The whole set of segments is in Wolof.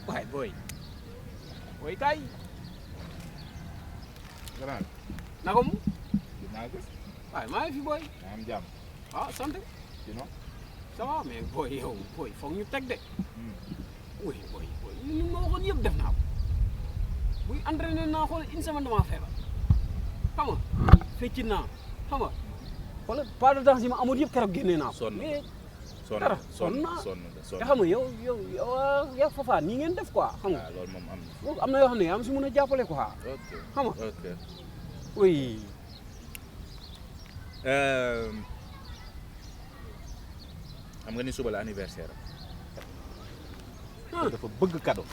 waaye booy kay. grand. naka mu. dinaa gis. waaye maa ngi fi booy. maa am jàmm. ah sant. sinon. ça va mais booy yow booy foog ñu teg de. oui booy li ma waxoon yëpp def naa ko. buy entraîné naa xool une semaine damaa feebar. xam nga fecc naa xam nga. wala pas de temps yi ma amoon yëpp keroog génnee naa ko. sonn dara sonn naa te xam nga yow Fafa nii ngeen def quoi xam nga. waaw loolu moom am na. am na yoo xam ne yaa am si mën a jàppale quoi. ok xam nga ok. oui. xam nga ni suba la anniversaire ah dafa bëgg cadeau.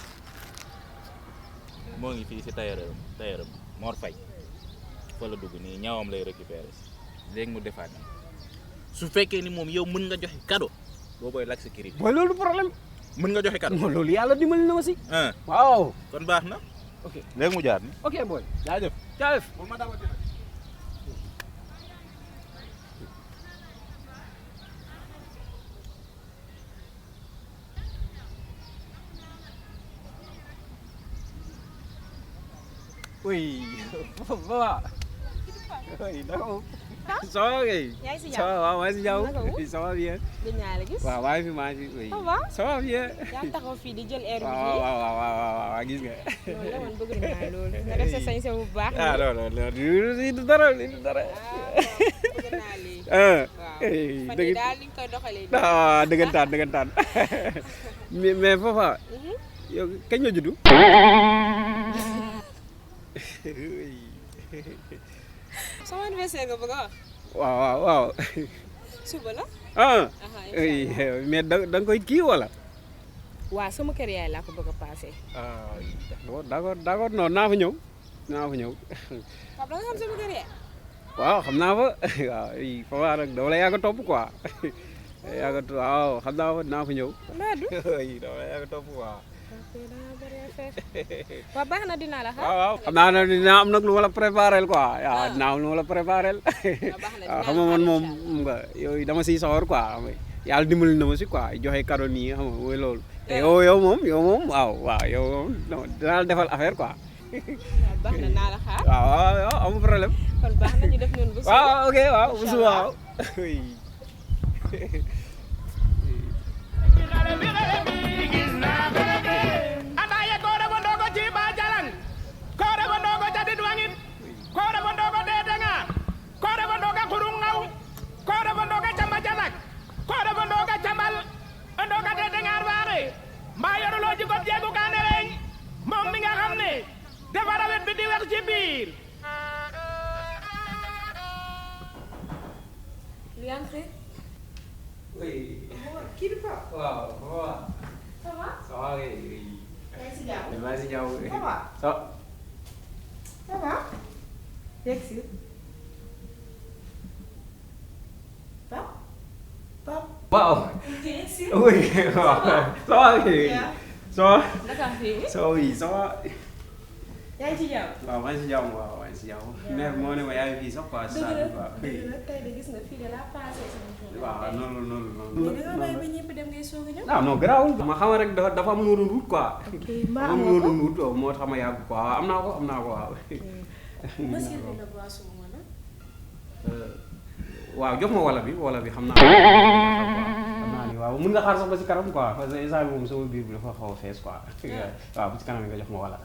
moo ngi fii si tailleuram Mor Faye fa la dugg nii ñaawam lay récupérer léegi mu defaat nii su fekkee ni moom yow mën nga joxe cadeau boo booy lak sa kiri booy loolu problème. mën nga joxe cadeau. non loolu yàlla dimbali na ma si. ah waaw. kon baax na. ok léegi mu jaar ni ok booy. jaajëf. jaajëf. bu ma dawati nag. oui Fafa. oui d'accord. ça va kay. yaa ngi si ça jàmm. va waaw maa ngi si jàmm. Naka wu? ça va bien. gëj naa la gis. waaw maa ngi fi maa ngi fi. oui Ça va? ça va bien. yaa taxaw fii di jël air bi waaw nii. waaw gis nga. loolu la man bëgg naa loolu. nga def sa sañse bu baax. ah non lii du dara lii du dara. bëgg naa lii. ah. waaw fan yii daal ni nga koy doxalee nii. ah dëggantaan. mais Fafa. yow kañ nga juddu. sama anniversaire nga bëgg a wax. waaw. suba la. ah. incha allah. mais da nga koy kii wala. waaw sama kër yaay laa ko bëgg a paase. ah d'accord non naa fa ñëw. Pape da nga xam sama kër yaay. waaw xam naa fa waaw Fafa nag dama la yàgg a topp quoi waaw xam naa fa naa fa ñëw. Mbadou. dama la yàgg a topp quoi. waaw baax na dinaa la xaar. waaw xam naa ne dinaa am nag lu ma la préparé quoi waaw dinaa am lu ma la préparé waaw xam nga man moom nga yooyu dama siy soxor quoi xam nga yàlla dimbali na ma si quoi joxe cadeau nii xam nga mooy loolu. te yow moom waaw yow moom dinaa la defal affaire quoi. waaw baax na naa la xaar. waaw amul problème. kon baax na ñu def noonu bu suba. waaw ok waaw bu suba waaw. mbaa yoruloo ci gob jeegu kaane reeñ moom mi nga xam ne dafa rawet bi di wax ci biir. Lianté. oui. kii di Pape. waaw. ça va. ça va kay. yaa ngi si jàmm. maa ngi si jàmm. ça va. ça va. yegg si. Pape. waaw. yegg si. oui waaw. ça va kay. ça va. naka fii. ça va oui ça va. yaa ngi ci jàmm. waaw maa ngi si jàmm waaw maa ngi si jàmm. mère moo ne ma yaa ngi fii sax quoi. dëgg la tey de gis nga fii de la passé sama journée. waaw noonu. mais da nga bàyyi ba ñëpp dem ngay soog a ñëw. ah non garaawul. ma xam rek dafa am lu doon wut quoi. ok mbaa dafa am amoo lu ko. doon wut moo tax ma yàgg quoi am naa ko waaw. monsieur bi la boisson ma la. waaw jox ma wala bi xam naa. xam naa ni waaw mun nga xaar sax ba si kanam quoi parce que instant bi moom sama biir bi dafa xaw a fees quoi. waaw bu si kanam nga jox ma wala.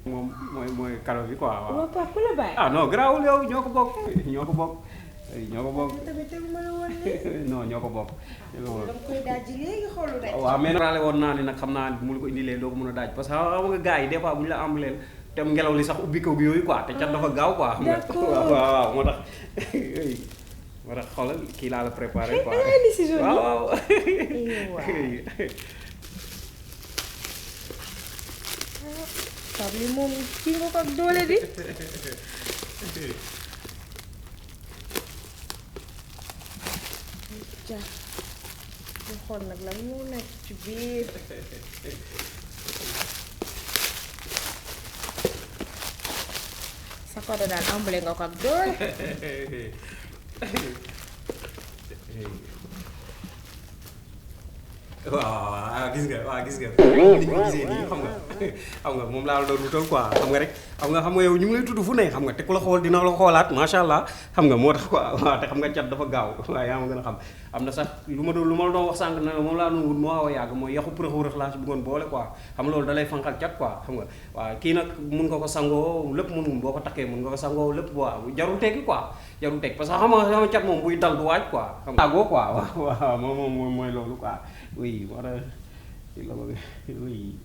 moom mooy kado bi quoi waaw. waaw Pape ku la bàyyi. ah non garaawul yow ñoo ko bokk. tamit tegu ma la woon ne. non ñoo ko bokk. dama koy daaj léegi xoolu rek. waaw mais nag woon naa ni nag xam naa mu la ko indilee doo ko mën a daaj parce que xam nga gars yi des fois bu ñu la ambulee te ngelaw li sax ubbi ko yooyu quoi te cat dafa gaaw quoi. xam nga waaw moo tax moo tax xoolal kii laa la préparé quoi. waaw. Pape li moom kii nga ko ak doole di. ja ñu xool nag lan moo nekk ci biir. sa kodo daal ambale nga ko ak doole. waaw gis nga li ñu gisee nii xam nga moom laa la doon wutal quoi xam nga rek xam nga yow ñu ngi lay tudd fu ne xam nga te ku la xool dina la xoolaat macha allah xam nga moo tax quoi waaw te xam nga cat dafa gaaw waaw yaa ma gën a xam am na sax lu ma la doon wax sànq ne la moom laa doon wut moo xaw a yàgg mooy yaxu përëxu laa si bëggoon boole quoi xam nga loolu da lay fanqal cat quoi xam nga waaw kii nag mun nga ko sangoo lépp mun boo ko takkee mun nga ko sangoo lépp waaw jarul tekki quoi jarul tekki parce que xam nga cat moom buy dal du waaj quoi xam nga tàggoo quoi waaw moom mooy loolu quoi oui moo tax la bëgg oui